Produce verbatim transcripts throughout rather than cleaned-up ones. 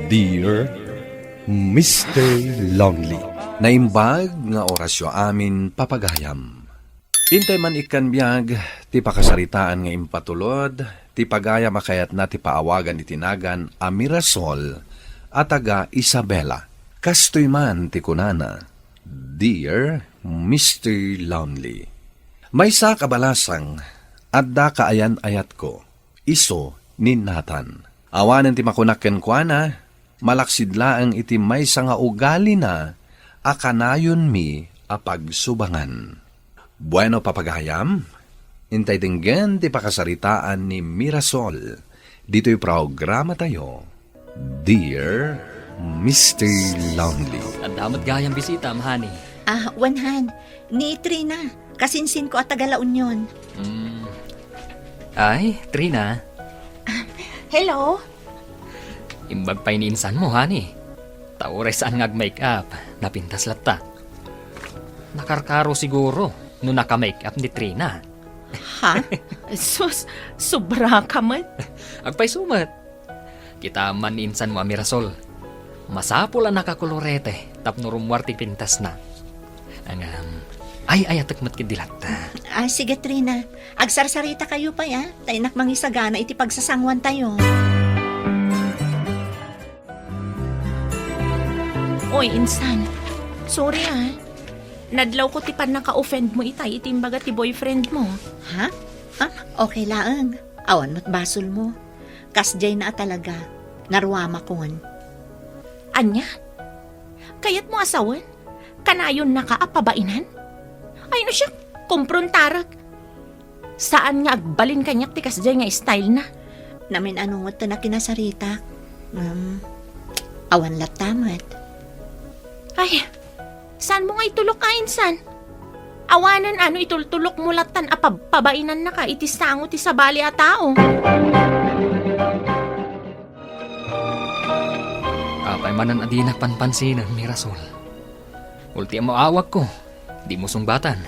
Dear Mister Lonely. Naimbag nga orasyo amin, papagayam. Intay man ikkan biag ti pakasaritaan nga impatulod ti pagayam a kayatna ti paawagan iti nagan a Mirasol a taga Isabela. Kastoy man ti kunana, "Dear Mister Lonely, maysa a kabalasang, adda kaayan-ayatko, isu ni Nathan. Awanen ti makunak kenkuana, malaksid laeng iti maysa nga ugalina a kanayonmi a pagsubangan." Bueno, papagayam, intay denggen ti pakasaritaan ni Mirasol ditoy programatayo, Dear Mister Lonely. Adda met gayam bisitam, honey. Ah, wen han, ni Trina, kasinsinko a taga La Union. Mm. Ay, Trina. Hello? Imbag pay ni insanmo, honey. Ta uray saan nga ag-make up, napintas latta. Nakarkaro siguro no naka-make up ni Trina. Ha? Sus, sobra ka met. Agpayso met. Kitaem man ni insanmo a Mirasol. Masapul a nakakolorete tapno rummuar ti pintasna. Ngem, ay-ayatek met ketdi latta. Ah, sige, Trina. Agsarsarita kayo pay, ah. Ta innak mangisagana iti pagsasanguantayo. Oy, insan. Sorry, ah. Nadlawko ti pannaka-offend mo itay iti imbaga ti boyfriend mo. Ha? Ah, okay laeng. Awan met basolmo. Kasdiayna a talaga. Naruamakon. Ania? Kayatmo a sawen? Kanayonnaka a pabainan? Ay, no siak, komprontarek. Saan nga agbalin kaniak ti kasdiay nga style na. Namin-ano met ti nakinasaritak. Ngem, awan latta met. Ay, saanmo nga itulok a insan? Awanen a no itultulokmo lattan a pab-, pabainannaka iti sango ti sabali a tao. Apay manen a dinak panpansinen, Mirasol? Ulti a maawagko, dimo sungbatan.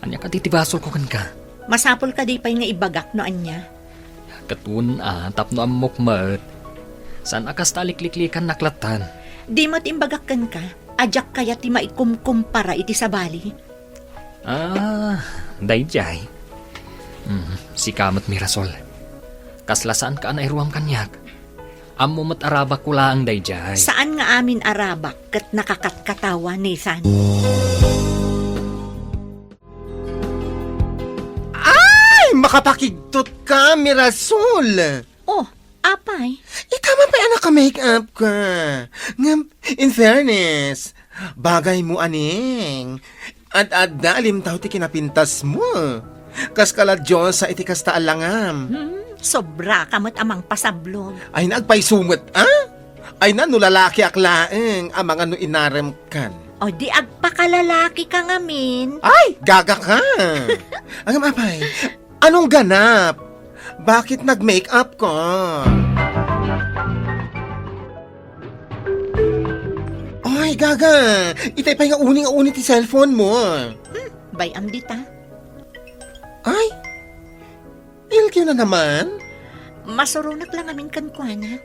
Ania kadi ti basolko kenka? Masapul kadi pay nga ibagak no ania? Ket wen a, tapno ammok met. Saan a kasta a likliklikannak lattan. Di met imbagak kenka a diak kayat ti maikumkumpara iti sabali. Ah, daydiay. Mm, sika met, Mirasol. Kasla saanka a nairuam kaniak. Ammo met a rabakko laeng daydiay. Saan nga amin a rabak ket nakakatkatawa, Nathan. Ay, makapakigtot ka, Mirasol! Oh, apay? Ita man pay a naka-make up ka. Ngem, in fairness, bagay mo aning. Ad-adda a limtaw ti kinapintas mo. Kas kala Diosa iti kasta a langam. Hmm, sobra ka met a mangpasablog. Ay na, agpayso met, a? Ay na, no lalakiak laeng, amangan no inarem kan. O di agpakalalaki ka ngamin. Ay, gaga ka. Ngem apay, anong ganap? Bakit nag-make up ka? Ay, gaga! Itay pay nga uni nga uni ti cellphone mo. Hmm, bay-am dita. Ay, ilkiw na naman? Masuronak lang amin kenkuana.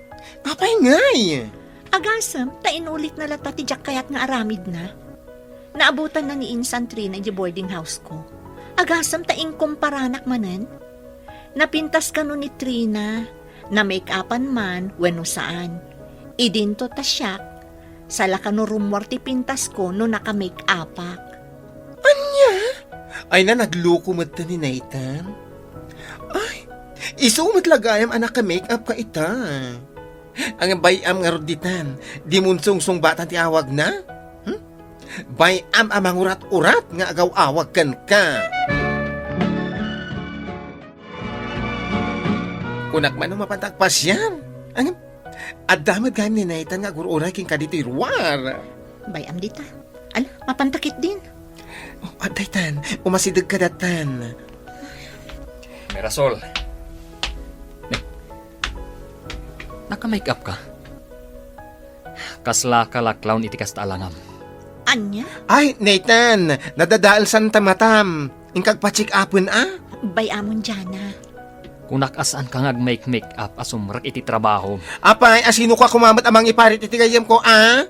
Apay ngay? Agasem, ta inulitna latta ti diak kayat nga aramidna. Naabutanna ni insan Trina iti boarding house ko. Agasem ta inkumparanak manen. Napintas kano ni Trina, na-make-upan man wenno saan. Idinto ta siak, sala kano rummuar ti pintasko no naka-make-upak. Ania? Ay na, nagluko met ni Nathan. Ay, isu met la gayam a naka-make-up ka ita. Ang bay-am ngarud ditan, di mo sungsungbatan ti awagna? Hmm? Bay-am a mangurat-urat nga agaw-awag kenka. Kunak man no mapanta agpasiar. Ang adda met gayam ni Nathan nga agur-uray kenka ditoy ruar. Bay-am dita. Ala, mapanta ketdin. Oh, adda itan, umasideg ka datan. Mirasol. Naka-make up ka? Kasla ka la clown iti kasta a langam. Ania? Ay, Nathan, nadadaelsan ta matam. Inka agpa-check-upen a? Bay-amon, Jana. Kunak a saanka nga agmake-make up a sumrek iti trabaho. Apay, asino ka kumamet a mangiparit iti gayyemko, a?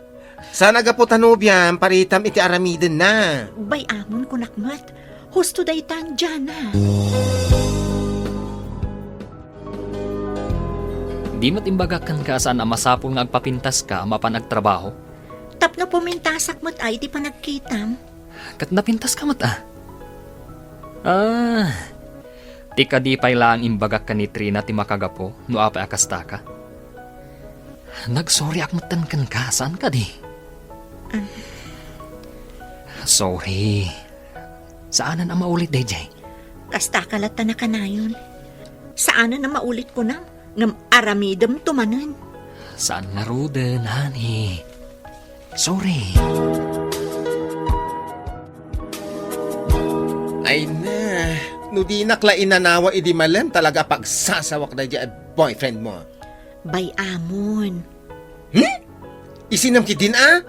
Saan a gapu ta nobiam, paritam iti aramidenna. Bay-amon, kunak met. Husto daytan, Jana. Di met imbagak kenka a saan a masapul nga agpapintaska a mapan agtrabaho? Tapno pumintasak met ay iti panagkitam. Ket napintaska met a? Ah, ti kadi pay laeng imbagak ken ni Trina ti makagapu no apay a kastaka? Nagsoriak metten kenka, saan kadi? Ah. Sorry. Saanen a maulit daydiay. Kastaka latta nakanayon. Saanen a maulit kunam, ngem aramidemto manen. Saan ngaruden, honey. Sorry. Ay na, no dinak la inanawa idi malem, talaga pagsasawak daydiay a boyfriend mo. Bay-amon. Hmm? Isinam ketdin a?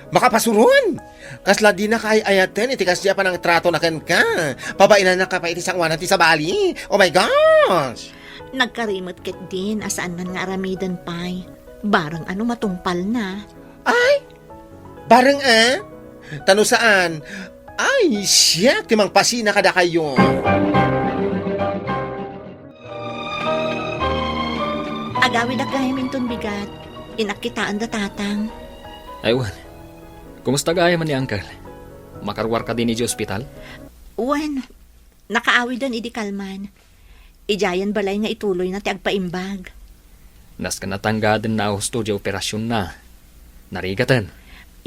Makapasuron! Kasla dinaka ay-ayaten iti kasdi a panangtratona kenka. Pabainannaka pay iti sangoanan ti sabali. Oh my gosh! Nagkarimet ketdin a saan man nga aramiden pay. Bareng a no matungpalna. Ay! Bareng a? Ta no saan, ay, siak ti mangpasina kadakayo. Agawidak gayam inton bigat. Inakkitaan da tatang. Ay, wen. Kumusta gayam ni Uncle? Makaruar kadi idiay ospital? Wen, nakaawiden idi kalman. Idiayen balay nga ituloyna ti agpaimbag. Nasken a tanggadenna a husto diay operasionna. Narigaten.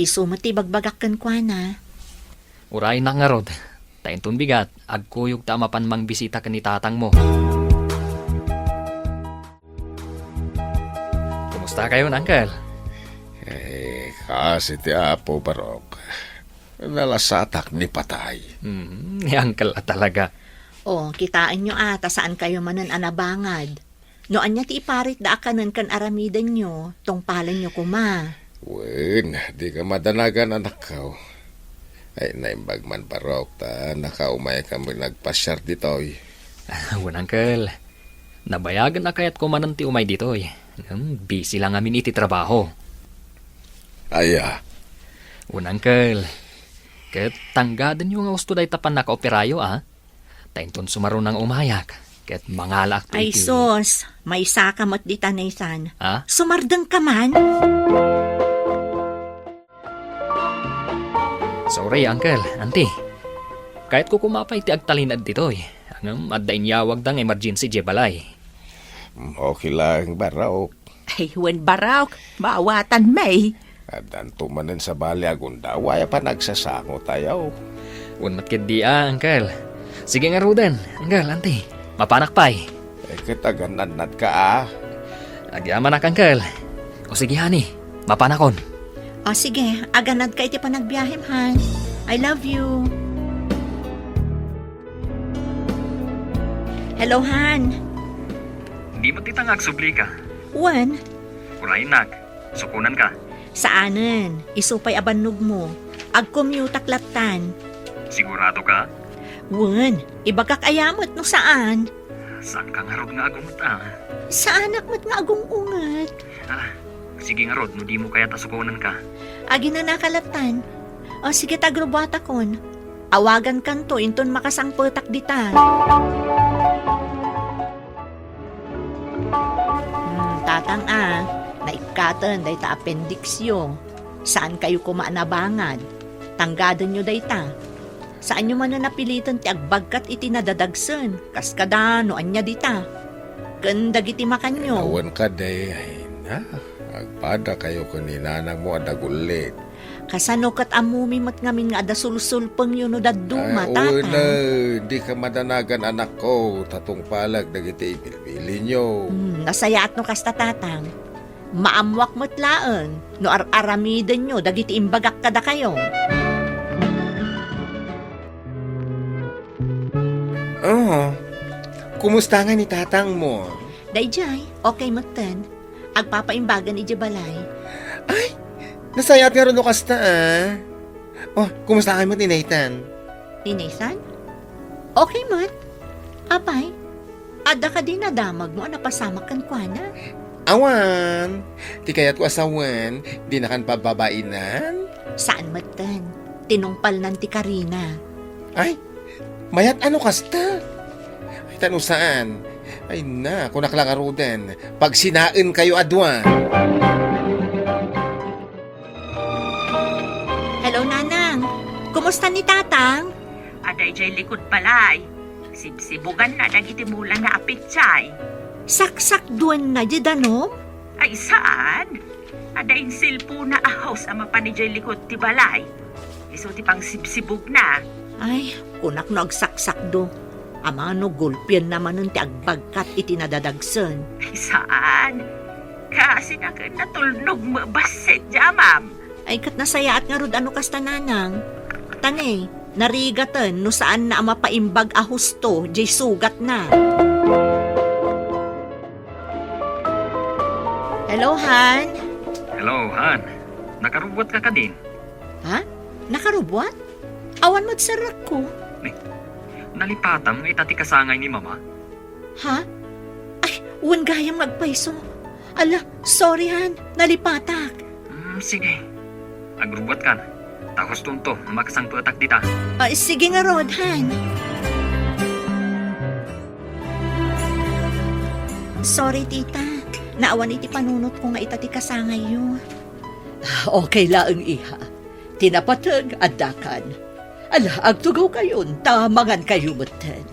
Isu met ti ibagbagak kenkuana. Uraynak ngarud, ta inton bigat, agkuyogta a mapan mangbisita ken ni tatangmo. Kumusta kayon, Uncle? Eh, kaasi ti Apo, Barok. Nalasatak ni patay. Hmm, ni Uncle a talaga. Oh, kitaenyo a, ta saan kayo manen a nabangad. No ania ti iparitda a kanen ken aramidenyo, tungpalenyo koma. Wen, dika madanagan, anakko. Ay, naimbag man, Barok, ta nakaumaykami nagpasiar ditoy. Ah, wen, Uncle. Nabayagen a kayatko manen ti umay ditoy. Ngem busy la ngamin iti trabaho. Aya? Wen, Uncle. Ket tanggadenyo nga husto dayta pannakaoperayo, a? Ta inton sumaruno nga umayak, ket mangalaakto iti Ay sus, maysaka met dita, Nathan. Ha? Sumardengka man? Sorry, Uncle, Auntie. Kayatko koma pay ti agtalinaed ditoy. Ngem adda inyawagda nga emergency diay balay. Mm, okay lang, Barok. Ay, wen, Barok, maawatanmi. Addanto manen sabali a gundaway a panagsasangotayo. Wen met ketdi a, Uncle. Sige ngaruden, Uncle, Auntie. Mapanak pay. Eh, ket agan-annadka a. Agyamanak, Uncle. O sige, honey. Mapanakon. O sige, aganadka iti panagbiahem, han. I love you. Hello, han. Di met dita nga agsublika. Wen? Uraynak, sukonanka. Saanen, isu pay a bannogmo. Agcommute-ak lattan. Siguradoka? Wen, ibagak aya met no saan. Saanka ngarud nga agunget a? Saanak met nga agung-unget. Ah, sige ngarud no dimo kayat a sukonanka. Aginanaka lattan. O sige, ta agrubuatakon. Awagankanto inton makasangpetak dita. Hmm, tatang a, naikkaten dayta appendixyo. Saankayo koma a nabangad. Tanggadenyo dayta. Saanyo manen a piliten ti agbagkat iti nadadagsen, kas kada no ania dita. Ken dagiti makanyo. Awan kadi, ay na, agpadakayo ken ni nanangmo a dagullit. Kasano ket ammomi met ngamin nga adda sulsulpengyo no dadduma, Ay, tatang? Una, dika madanagan, anakko, ta tungpalek dagiti ibilbilinyo. Hmm, nasayaat no kasta, tatang. Maammoak met laeng no ar-aramidenyo dagiti imbagak kadakayo. Oh, kumusta nga ni tatangmo? Daydiay, okay metten. Agpapaimbagan idiay balay. Ay, nasayaat ngarud no kasta, a. Oh, kumusta kayo met ni Nathan? Ni Nathan? Okay met. Apay, Adda kadi nadamagmo a napasamak kenkuana? Awan. Ti kayatko a sawen, dinakan pababainan? Saan metten. Tinungpalnan ti karina. Ay, mayat a no kasta? Ay, ta no saan? Ay na, kunak la ngaruden, pagsinaenkayo a dua. Hello, Nanang. Kumusta ni Tatang? Adda idiay likud balay. Sibsibuganna dagiti mulana a petsay. Saksakduanna diay danum? Ay, saan. Adda insilpona a hose a mapan idiay likud ti balay. Isu ti pangsibsibugna. Ay, kunak no agsaksakdo. Amangan no gulpienna manen ti agbagkat iti nadadagsen. Ay, saan. Kaasi na ken natulnog met bassit, jamam. Ay, ket nasayaat ngarud a no kasta, Nanang. Ta ne, narigaten no saanna a mapaimbag a husto diay sugatna. Hello, Han. Hello, Han. Nakarubuatka kadin? Ha? Nakarubuat? Awan met serrekko. Ni, nalipatam nga ita ti kasangay ni Mama? Ha? Ay, wen gayam nga agpayso. Ala, sorry, Han. Nalipatak. Hmm, sige. Agrubuatkan. Ta hustonto, makasangpetak dita. Ah, sige ngarud, Han. Sorry, tita. Naawan iti panunotko nga ita ti kasangayyo. Okay laeng, iha. Ti napateg, addakan. Ala, agtugawkayon, ta mangankayo metten.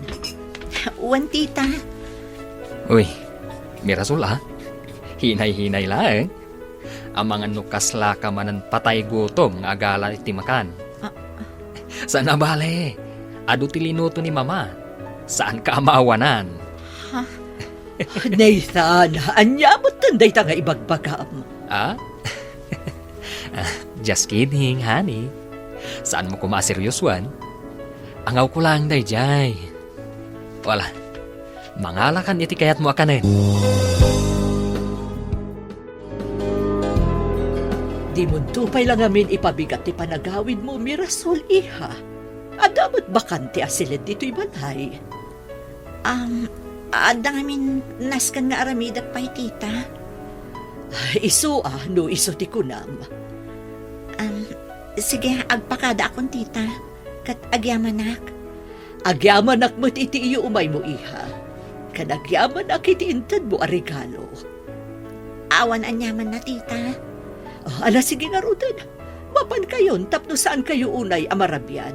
Wen, tita. Uy, Mirasol, a. Hinay-hinay laeng. Amangan no kaslaka manen patay gutom nga agala iti makan. Ah. Saan a bale. Adu ti linuto ni Mama. Saanka a maawanan. Ha? Nathan, ania metten dayta nga ibagbagam? Ah? Just kidding, honey. Saanmo koma a seryosoan? Angawko laeng daydiay. Wala. Mangalakan iti kayatmo a kanen. Dimonto pay la ngamin ipabigat ti panagawidmo, Mirasol, iha. Adda met bakante a siled ditoy balay. Um, adda ngamin nasken nga aramidek pay, tita. Isu a, no isu ti kunam. Um, sige, agpakadaakon, tita. Ket agyamanak. Agyamanak met iti iyuumaymo, iha. Ken agyamanak iti intedmo a regalo. Awan aniamanna, tita. Ah, ala, sige ngaruden. Mapankayon tapno saankayo unay a marabian.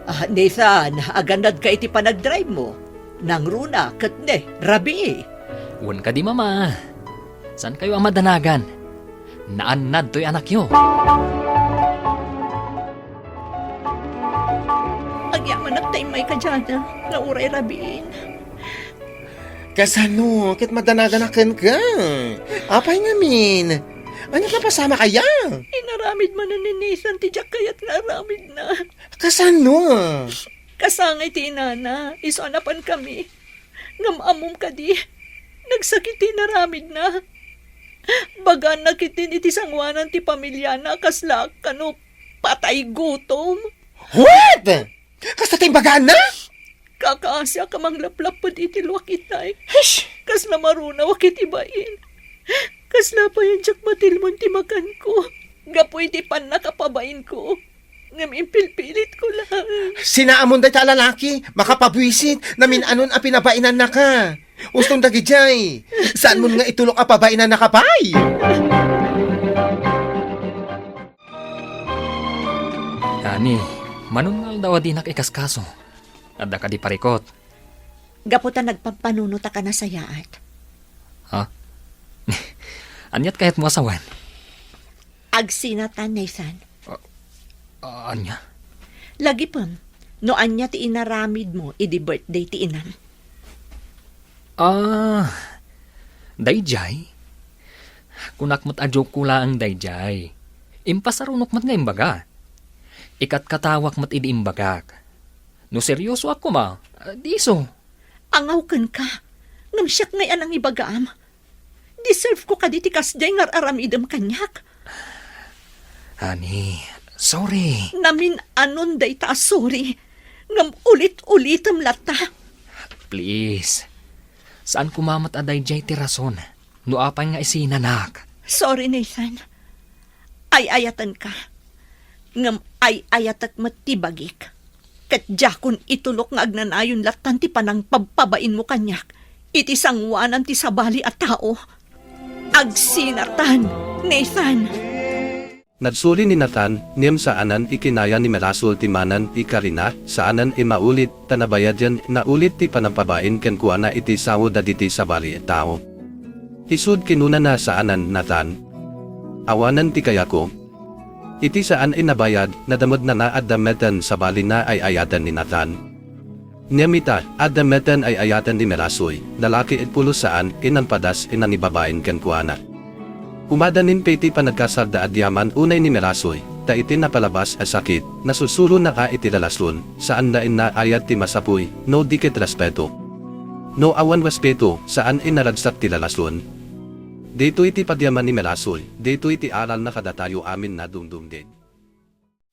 Ah, Nathan, agannadka iti panagdrive-mo. Nangruna ket ne, rabii. Wen kadi, Mama. Saankayo a madanagan. Naannad toy anakyo. Agyamanak ta immayka diay, nga uray rabiin. Kasano ket madanaganak kenka? Apay ngamin? Ania ti napasamak aya? Inaramid manen ni Nathan ti diak kayat nga aramidna. Kasano? Kasangay ti inana, isu a napankami. Ngem ammom kadi, nagsakit ti inaramidna. Bagaanna ketdin iti sangoanan ti pamiliana a kasla kano patay gutom. What? Kasta ti imbagaanna? Kakaasiak a manglaplapped iti luak itay. Hish! Kasla marunaak iti bain. Kasla pay a diak matilmon ti makanko. Gapu iti pannakapabainko. Ngem impilpilitko laeng. Sinaamon dayta a lalaki, makapabuisit, namin-anon a pinabainannaka. Uston dagidiay, saanmon nga itulok a pabainannaka pay? Ani, manon nga aldaw a dinak ikaskaso? Adda kadi parikot? Gapu ta nagpampanunot a kanasayaat. Ha? Aniat kayatmo a sawen? Agsinatan, Nathan. Ah, ah, ania? Lagipem, no ania ti inaramidmo idi birthday ti inam. Ah, daydiay? Kunak met a joke ko laeng daydiay. Impasarunok met nga imbaga. Ikatkatawak met idi imbagak. No seryosoak koma, ah, diso. Angaw kenka, ngem siak ngay a nangibagam. Deserve ko kadi ti kasdiay nga ar-aramidem kaniak? Honey, sorry. Namin-anon dayta a sorry, ngem ulit-ulitem latta. Please. Saan koma met a daydiay ti rason no apay nga isinanak. Sorry, Nathan. Ay-ayatenka. Ngem ay-ayatek met ti bagik. Ket diakon itulok nga agnanayon lattan ti panangpabpabainmo kaniak iti sangoanan ti sabali a tao. Agsinatan, Nathan. Nagsuri ni Nathan, ngem saanen a kinaya ni Mirasol ti manen a karina, saanen a maulit, ta nabayadna ulit ti panangpabain kenkuana iti sao dagiti sabali a tao. Isut' kinunana, saanen, Nathan. Awanen ti kayako. Iti saan a nabayad, nadamagna nga adda metten sabali nga ay-ayaten ni Nathan. Ngem ita, adda metten ay-ayaten ni Mirasol, lalaki a pulos saan a nangpadas a nangibabain kenkuana. Umadda pay ti panagkasalda a diay man unay ni Mirasol, ta iti napalabas a sakit, nasursuro na ka iti relasion, saan laeng nga ayat ti masapuy, no di ket respeto. No awan respeto, saan a naragsak ti relasion. Daytoy ti padiaman ni Mirasol, daytoy ti aralna kadatayo amin a dumdumngeg.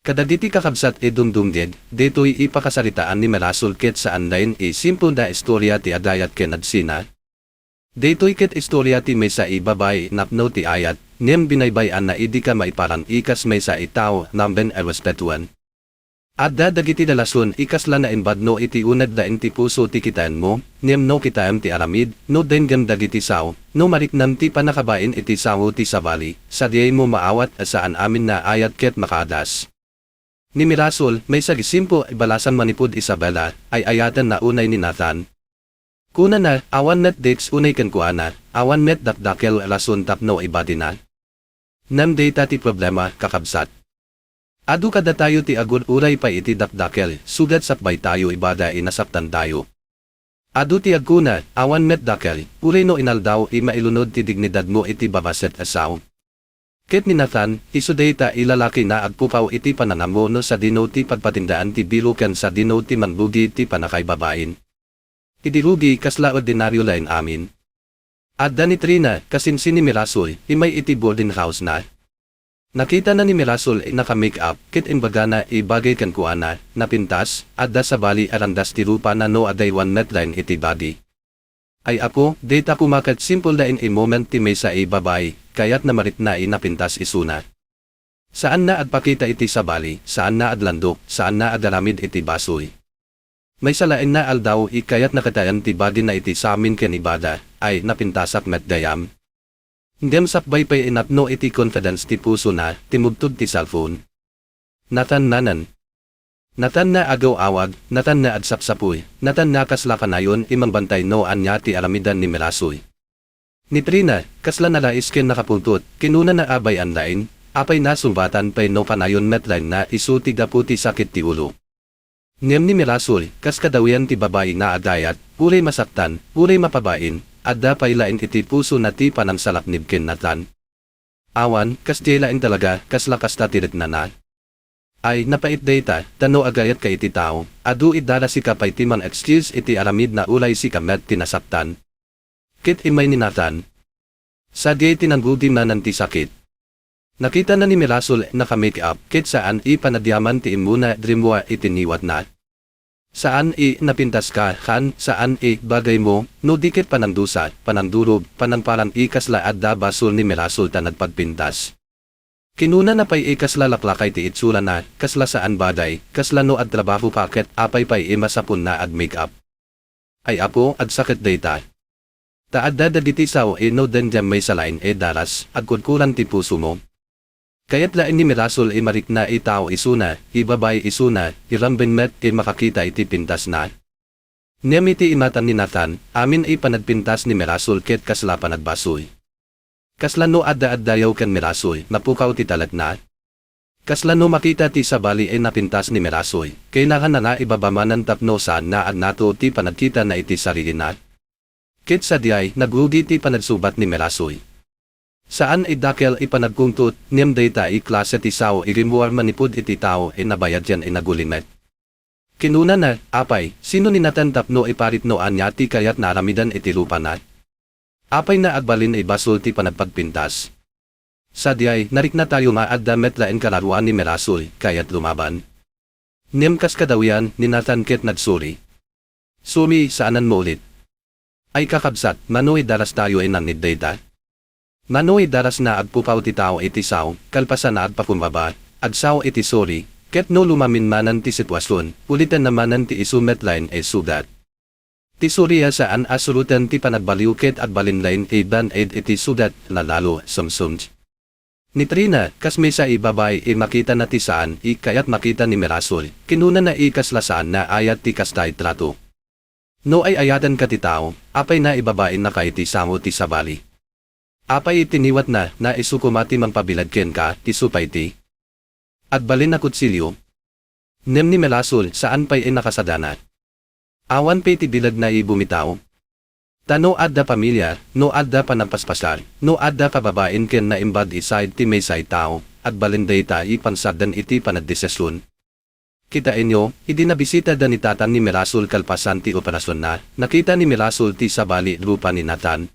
Kadagiti kakabsat a dumdumngeg, daytoy a pakasaritaan ni Mirasol ket saan laeng a simple nga istoria ti agayat ken agsina. Daytoy ket istoria ti maysa a babai a napno ti ayat, ngem binaybay-anna a dika maiparan a kas maysa a tao a nangben a respetoen. Adda dagiti relasion a kasla naimbag no iti uneg laeng ti puso ti kitaenmo, ngem no kitaem ti aramid, no denggem dagiti sao, no mariknam ti pannakabain iti sao ti sabali, sadiaymo maawat a saan amin nga ayat ket makaadas. Ni Mirasol, maysa a simple a balasan manipud Isabela, ay-ayatenna unay ni Nathan. Kunana, awan met dates unay kenkuana, awan met dakdakkel a rason tapno ibagina. Ngem dayta ti problema, kakabsat. Adu kadatayo ti agur-uray pay iti dakdakkel, sugat sakbaytayo ibaga a nasaktantayo. Adu ti agkuna, awan met dakkel, uray no inaldaw a mailunod ti dignidadmo iti babasit a sao. Ket ni Nathan, isu dayta a lalaki nga agpukaw iti panangammo no sadino ti pagpatindaan ti bilo ken sadino ti mangrugi ti pannakaibabain. Idi rugi, kasla ordinario laeng amin. Adda ni Trina, kasinsi ni Mirasol, immay iti boarding house-na. Nakitana ni Mirasol a naka-make-up, ket imbagana a bagay kenkuana, napintas, adda sabali a randas ti rupana no adda awan met laeng iti bagi. Ay apo, dayta koma ket simple laeng a moment ti maysa a babai, kayatna marikna a napintas isuna. Saanna agpakita iti sabali, saanna aglandok, saanna agaramid iti basol. Maysa laeng nga aldaw a kayatna kitaen ti bagina iti samin ken ibaga, ay, napintasak met gayam. Ngem sakbay pay a napno iti confidence ti pusona, timmugtog ti cellphone. Nathan manen. Nathan nga agaw-awag, Nathan nga agsapsapuy, Nathan nga kasla kanayon a mangbantay no ania ti aramidan ni Mirasol. Ni Trina, kasla nalais ken nakapungtot, kinunana a bay-an laeng, apay nga sungbatan pay no kanayon met laeng nga isu ti gapu ti sakit ti ulo. Ngem ni Mirasol, kas kadawian ti babai nga agayat, uray masaktan, uray mapabain, adda pay laeng iti pusona ti panangsalaknib ken Nathan. Awan, kasdiay laeng talaga, kasla kasta ti riknana. Ay, napait dayta, ta no agayatka iti tao, adu a dara sika pay ti mang-excuse iti aramidna uray sika met ti nasaktan. Ket immay ni Nathan. Sadiay ti nangrugi manen ti sakit. Nakitana ni Mirasol a naka-make-up, ket saan a panagyaman ti immuna a rimmuar iti ngiwatna. Saan a napintaska, ken saan a bagaymo, no di ket panangdusa, panangdurog, panangparan a kasla adda basol ni Mirasol ta nagpagpintas. Kinunana pay a kasla laklakay ti itsurana, kasla saan bagay, kasla no agtrabaho ka ket apay pay a masapulna ag-make-up. Ay apo, agsaket dayta. Ta adda dagiti sao a no denggem maysa laeng a daras, agkurkuran ti pusomo. Kayat laeng ni Mirasol a marikna a tao isuna, a babai isuna, a ramben met a makakita iti pintasna. Ngem iti imatang ni Nathan, amin a panagpintas ni Mirasol ket kasla panagbasol. Kasla no adda-addayaw ken Mirasol, napukaw ti talekna. Kasla no makita ti sabali a napintas ni Mirasol, kailanganna nga ibaba manen tapno saanna a nato ti panagkitana iti saririna. Ket sadiay, nagrugi ti panagsungbat ni Mirasol. Saan a dakkel a panagpungtot, ngem dayta a klase ti sao a rimmuar manipud iti tao a nabayadyan a nagulimek. Kinunana, apay, sino ni Nathan tapno iparit no ania ti kayatna aramidan iti rupana? Apay nga agbalin a basol ti panagpagpintas? Sadiay, nariknatayo nga adda met laeng kararuan ni Mirasol, kayat lumaban. Ngem kas kadawian, ni Nathan ket nagsuri. Sumi, saanen maulit. Ay kakabsat, mano idarastayo inangngeg dayta? Mano idarasna agpukaw ti tao iti sao, kalpasan a agpakumbaba, agsao iti sorry, ket no lumamin manen ti sitwasion, ulitenna manen ti isu met laeng a sugat. Ti sorry a saan a suroten ti panagbaliw ket agbalin laeng a band-aid iti sugat, lalalo, sumsum. Ni Trina, kas maysa a babai a makitana ti saan a kayat makita ni Mirasol, kinunana a kasla saanna a ayat ti kasta a trato. No ay-ayatenka ti tao, apay na ibabaennaka iti sango ti sabali? Apay iti niwatna, no isu koma ti mangpabileg kenka, isu pay ti agbalin a kutsilio? Ngem ni Mirasol, saan pay a nakasadana. Awan pay ti bilegna a bumitaw. Ta no adda pamilia, no adda panagpaspasiar, no adda kababain ken naimbag a side ti maysa a tao, agbalin dayta a pangsaden iti panagdesision. Kitaenyo, idi nabisitada ni tatang ni Mirasol kalpasan ti operasionna, nakita ni Mirasol ti sabali a rupa ni Nathan.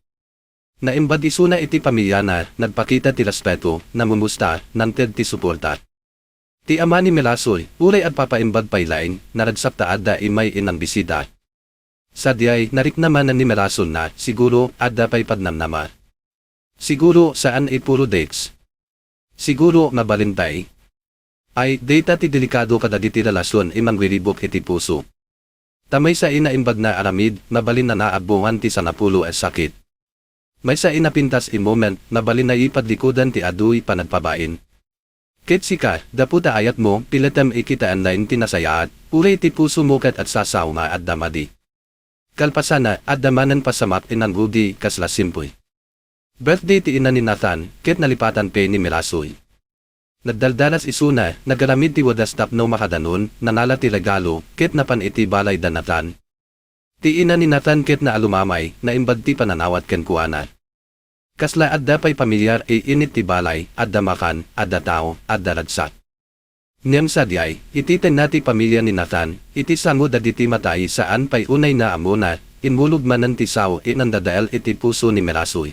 Naimbag isuna iti pamiliana, nagpakita ti respeto, namumusta, nangted ti suporta. Ti ama ni Mirasol, uray agpapaimbag pay laeng, naragsak ta adda immay a nangbisita. Sadiay, narikna manen ni Mirasol na, siguro, adda pay pagnamnama. Siguro, saan a puro dicks. Siguro, mabalin pay. Ay, dayta ti delikado kadagiti relasion a mangriribuk iti puso. Ta maysa a naimbag nga aramid, mabalinna a agbungan ti sangapulo a sakit. Maysa a napintas a moment, mabalinna a padlikudan ti adu a panagpabain. Ket sika, gapu ta ayatmo, piletem a kitaen laeng ti nasayaat, uray ti pusomo ket agsasao nga adda madi. Kalpasanna, adda manen pasamak a nangrugit, kasla simple birthday ti ina ni Nathan, ket nalipatan pay ni Mirasol. Nagdaldalas isuna, nagaramid ti wagas tapno makadanon, nangala ti regalo, ket napan iti balay da Nathan. Ti ina ni Nathan ket naalumamay, naimbag ti pananawat kenkuana. Kasla adda pay pamilia a init ti balay, adda makan, adda tao, adda ragsak. Ngem sadiay, iti tengnga ti pamilia ni Nathan, iti sango dagiti mata a saan pay unay nga ammona, immulog manen ti sao a nangdadael iti puso ni Mirasol.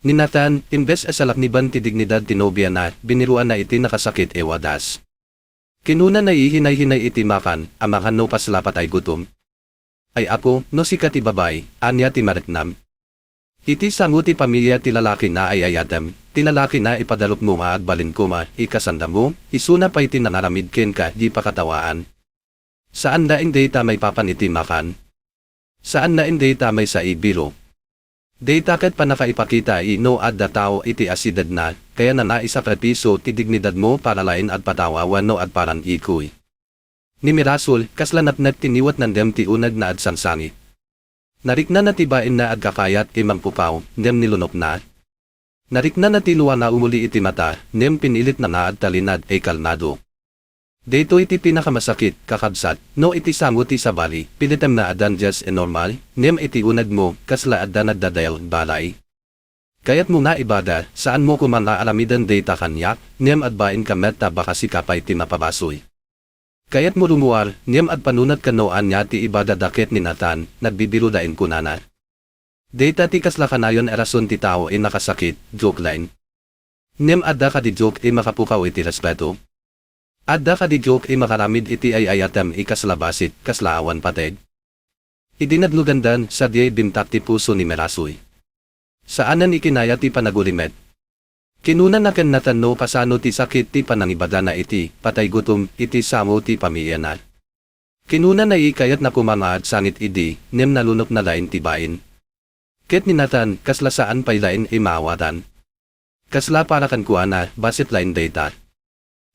Ni Nathan, imbes a salakniban ti dignidad ti nobiana, biniruanna iti nakasakit a wagas. Kinunana a hinay-hinay iti makan, a makan no kasla patay gutom. Ay apo, no sika ti babai, ania ti mariknam? Iti sango ti pamilia ti lalaki nga ay-ayatem, ti lalaki nga ipagarupmo nga agbalin koma, a kasandamo, isuna pay ti nangaramid kenka, di pakatawaan. Saan laeng dayta maipapan iti makan. Saan laeng dayta maysa a biro. Dayta ket pannakaipakita a no adda tao iti asidegna, kayanna a isakripisio ti dignidadmo para laeng agpatawa wenno agparang-ikoy. Ni Mirasol, kasla napnek ti niwatna ngem ti uneg nga agsangsangit. Nariknana ti bainna a agkakayat a mangpukaw, ngem nilunokna. Nariknana ti lua nga umuli iti mata, ngem pinilitna nga agtalinaed a kalmado. Daytoy ti pinakamasakit, kakabsat, no iti sango ti sabali, pilitem nga addan just a normal, ngem iti unegmo, kasla adda nagdadael balay. Kayatmo nga ibaga, saanmo koma nga aramiden dayta kaniak, ngem agbainka met ta baka sika pay ti mapabasoy. Kayatmo rumuar, ngem agpanunotka no ania ti ibagada ket ni Nathan, nagbibiro laeng kunana. Dayta ti kasla kanayon a rason ti tao a nakasakit, joke laeng. Ngem adda kadi joke a makapukaw iti respeto? Adda kadi joke a makaramid iti ay-ayatem a kasla bassit, kasla awan pateg? Idi naglugandan, sadiay bimtak ti puso ni Mirasol. Saanen a kinaya ti panagurimet. Kinunana ken Nathan no kasano ti sakit ti panangibagana iti patay gutom iti sango ti pamiliana. Kinunana a kayatna koma nga agsangit idi, ngem nalunokna laeng ti bain. Ket ni Nathan, kasla saan pay laeng a maawatan. Kasla para kenkuana, bassit laeng dayta.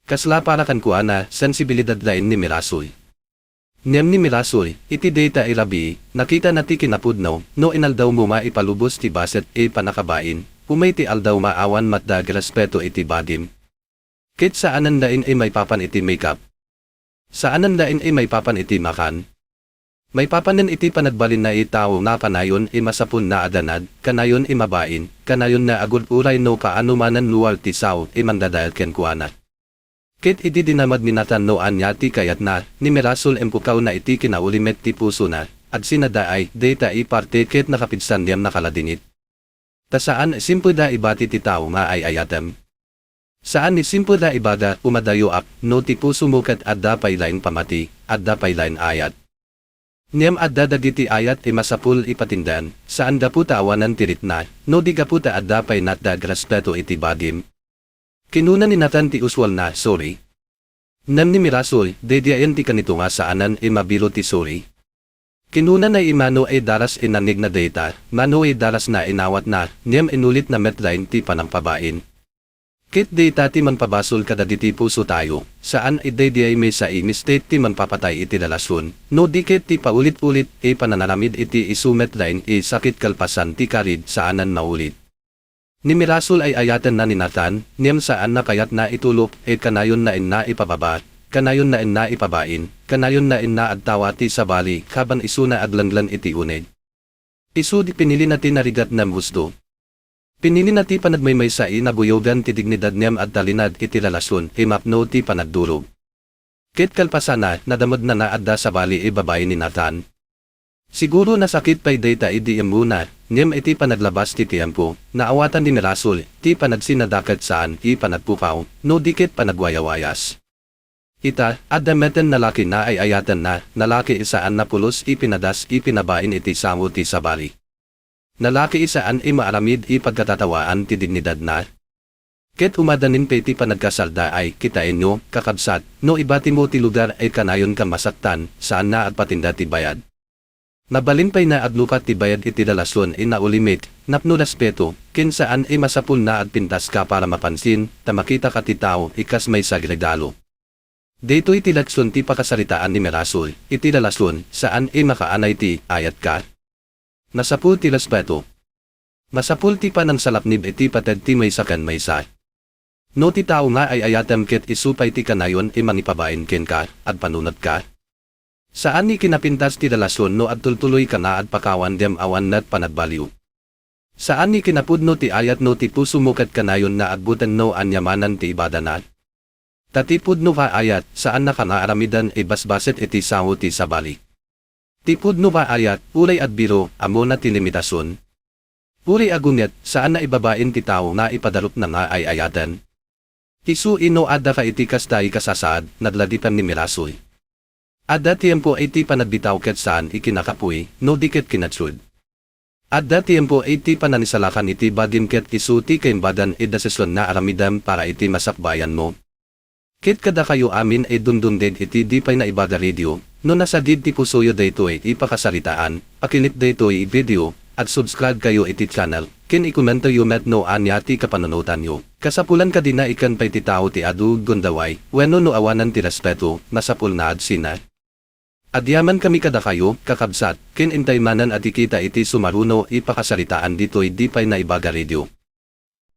Kasla para kenkuana, sensibilidad laeng ni Mirasol. Ngem ni Mirasol, iti dayta a rabii, nakitana ti kinapudno, no inaldawmo nga ipalubos ti bassit a pannakabain, umay ti aldaw nga awan met agrespeto iti bagim. Ket saanen laeng a maipapan iti makeup. Saanen laeng a maipapan iti makan. Maipapanen iti panagbalinna a tao nga kanayon a masapul nga adanag, kanayon a mabain, kanayon nga agur-uray no kaano manen luar ti sao a mangdadael kenkuana. Ket idi dinamag ni Nathan no ania ti kayatna, ni Mirasol impukawna iti kinaurimet ti pusona, agsinadaay dayta a parte ket nakapigsa ngem nakaladingit. Ta saan a simple nga ibati ti tao nga ay-ayatem. Saan a simple nga ibaga, umadayoak, no ti pusomo ket adda pay laeng pammati, adda pay laeng ayat. Ngem adda dagiti ayat a masapul a patindan, saan gapu ta awanan ti rikna, no di gapu ta adda pay natdag respeto iti bagim. Kinuna ni Nathan ti usualna, "Sorry." Ngem ni Mirasol, daydiayen ti kanito nga saanan a mabilut ti sorry. Kinunana a mano a daras a nangngegna dayta, mano a darasna a nawatna, ngem inulitna met laeng ti panangpabain. Ket dayta ti mangpabasol kadagiti pusotayo, saan a daydiay maysa a mistake ti mangpapatay iti relasion, no di ket ti paulit-ulit a panangaramid iti isu met laeng a sakit kalpasan ti karit saanan maulit. Ni Mirasol ay ayatenna ni Nathan, ngem saan a kayatna a tulok, a kanayonna inna ipababa, kanayonna inna ipabain, kanayonna inna agtawa ti sabali, kaban isuna aglenglen iti uneg. Isu di pinilina ti narigat ngem husto. Pinilina ti panagmaymaysa a nabuyogan ti dignidad ngem agtalinaed iti relasion a mapno ti panagdurog. Ket kalpasanna, nadamagna nga adda sabali a babai ni Nathan. Siguro nasakit pay dayta idi immuna, ngem iti panaglabas ti tiempo, naawatan ni Mirasol ti panagsinada ket saan a panagpukaw, no di ket panagwayawayas. Ita, adda metten nalaki nga ay-ayatenna, nalaki a saan a pulos a pinadas a pinabain iti sango ti sabali. Nalaki a saan a maaramid a pagkatatawaan ti dignidadna. Ket umadanin pay ti panagkasalda ay, kitaenyo, kakabsat, no ibatimo ti lugar a kanayonka masaktan, saan nga agpatinda ti bayad. Mabalin pay nga aglukat ti bayad iti relasion a naulimit, napno respeto, ken saan a masapul nga agpintaska para mapansin, ta makitaka ti tao a kas maysa a regalo. Daytoy ti leksion ti pakasaritaan ni Mirasol, iti relasion, saan a makaanay ti ayatka. Masapul ti respeto. Masapul ti panangsalaknib iti pateg ti maysa ken maysa. No ti tao nga ay-ayatem ket isu pay ti kanayon a mangipabain kenka, agpanunotka. Saan a kinapintas ti relasion no agtultuloyka nga agpakawan ngem awan met panagbaliw. Saan a kinapudno ti ayat no ti pusomo ket kanayon nga agbuteng no ania manen ti ibagana. Ta ti pudno nga ayat, saannaka nga aramidan a basbasit iti sango ti sabali. Ti pudno nga ayat, uray agbiro, ammona ti limitasion. Uray agunget, saan a ibabain ti tao nga ipadarupna nga ay-ayaten. Isu a no addaka iti kasta a kasasaad, naglagipem ni Mirasol. Adda tiempo iti panagbitaw ket saan a kinakapuy, no di ket kinatsued. Adda tiempo iti pananisalakan iti bagim ket isu ti kaimbagan a desision nga aramidem para iti masakbayanmo. Ket kadakayo amin a dumdumdeg iti di pay naibaga radio, no nasagid ti pusoyo daytoy a pakasaritaan, pakilip daytoy a video, ag-subscribe kayo iti channel, ken ikomentoyo met no ania ti kapanunotanyo. Kasapulan kadi nga ikan pay ti tao ti adu gundaway, wenno no awanan ti respeto, masapul nga agsina. Agyamankami kadakayo, kakabsat, ken intay manen a ti kita iti sumaruno a pakasaritaan ditoy di pay naibaga radio.